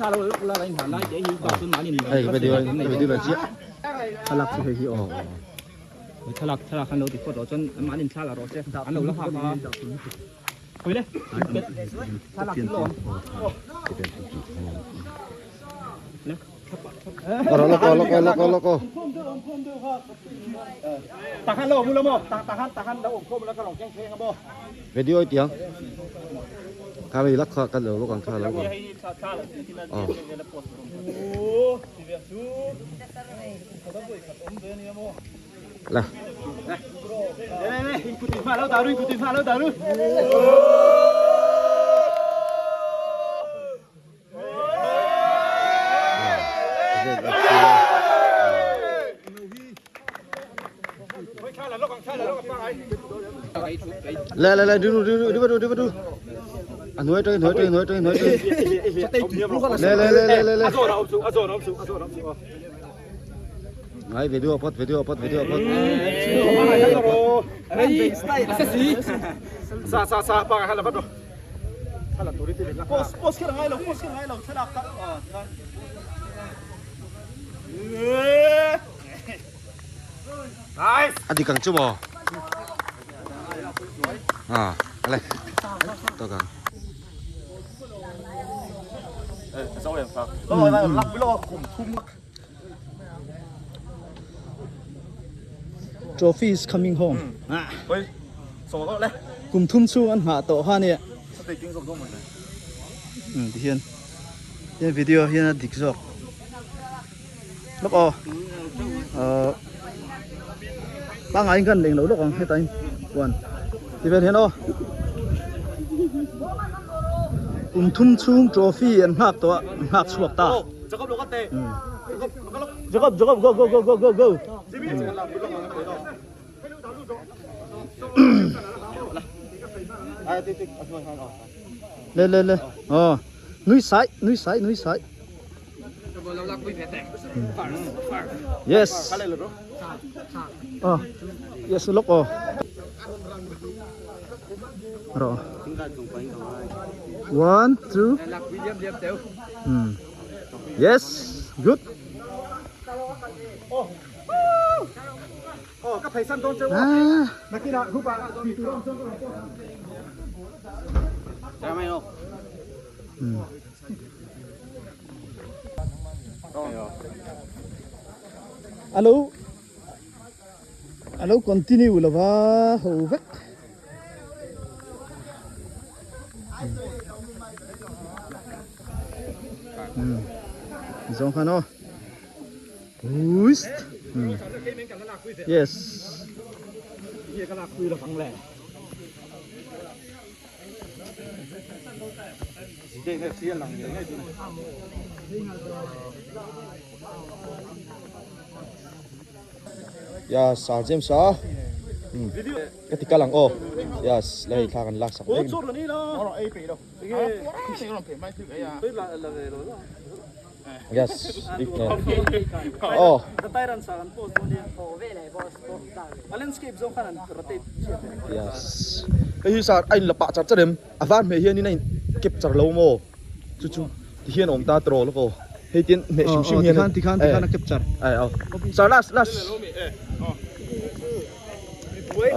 Hei video video la chiah. Thlalak chu hei hi aw. Thlalak thlalak khan lo ti phawt rawh chuan an in thla la rawh se an lo la nghak a. Hawi le. Thlalak chu lawm. Le. Rawh lawk aw lawk aw lawk aw lawk aw. Tahan lo awm ula maw? Tahan tahan lo awm khawm ula ka rawn keng thleng a maw? Video i tiang. Kha mi lak kha kan lo lawk ang kha lo ang. Aw. La. Le le le du du du du du du. A nuai tang nuai tang nuai tang nuai tang. Le le le le le le. Ngai video pot video pot video pot. Sa sa sa pa hala vat Post post kher ngai lo post kher ngai lo thlalak kha Nice. A dik ang chu maw? À, ale. To kang. Trophy is coming home. Kum thum chhung an nghah tawh kha nia. Ti hian hian video hian a dik zawk. Lawk aw. Ahh pangngai in kan leng lo lawk ang heta in one ti vel hian aw. Kum thum chhung trophy an nghak tawh a an nghak chhuak ta. Jacob Jacob go go go go go go. Le le le. Aw nui sai nui sai nui sai. Yes. Aw yes lawk aw. Rawh. One two. Yes good. Ah. Alo alo continue lova ho vek. Zawng khan aw. Boost. Yes. Ya sar James a ka ti kal ang aw yes la hei thla kan lak sak vek yes big man aw yes hei hi sar a in la pah char char em a var hmeh hian in a in capture lo maw chu chu ti hian a awm ta tawh lawk aw hei tian hmeh hrim hrim hian tikhan tikhan tikhan a capture ai aw sir last last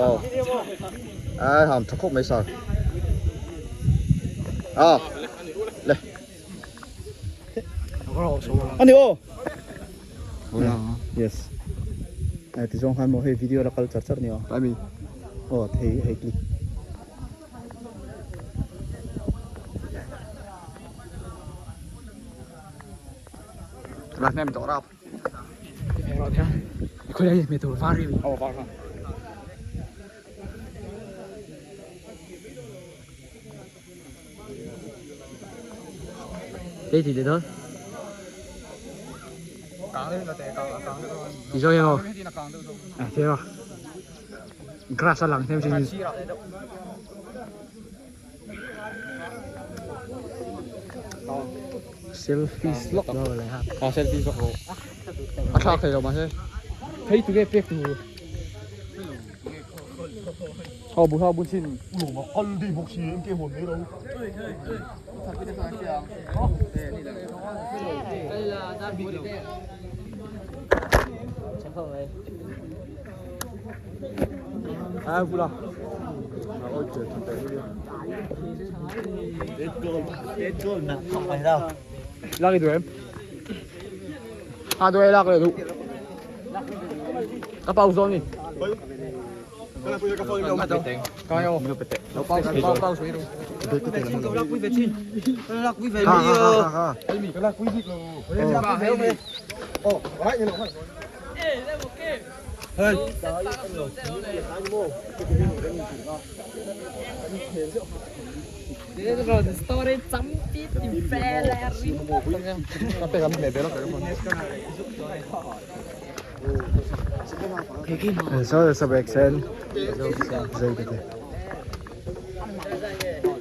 aw ai ham tha khawp mai sir a le ani aw yes ai ti zawng khan maw hei video la kal char char ni aw aw thei hei click Grass a lang hnem chin Selfie slok a selfie slok rawh a thlak thei lo mahse phei tu nge pek tu ho bu ho bu chin Ai vula. Lak i duh em? A duh e lak leh duh. Ka pause dawn ni. Ka ngai aw. Lo pause pause pause mai ru. Ha ha ha ha.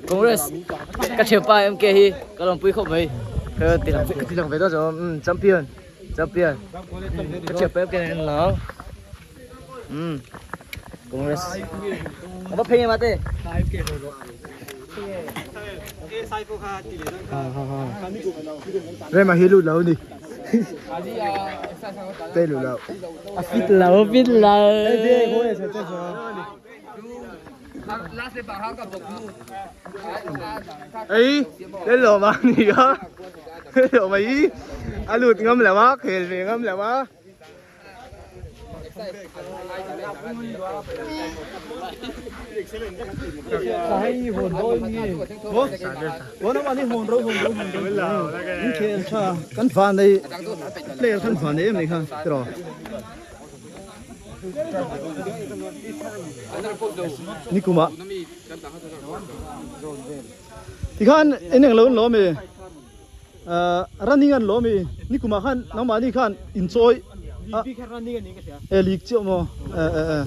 Congress ka thianpa MK hi ka lawmpui khawp mai ka ti lang ve dawn zawng umm champion champion ka thianpa MK nen an lang umm Congress a va phei nge mate Rema hi lut lo ni. Te lut lo. A fit lo fit lo. Ei, lên lộ mà nỉ á. Lên lộ mà ý. A lut ngam lo a, khel ve ngam lo a. Kan van nei player kan van nei em ni kha tiraw. Nikuma tikhan eneng lo an lawm e running an lawm e nikuma khan nangmahni khan inchawi a e league chiah maw e e e.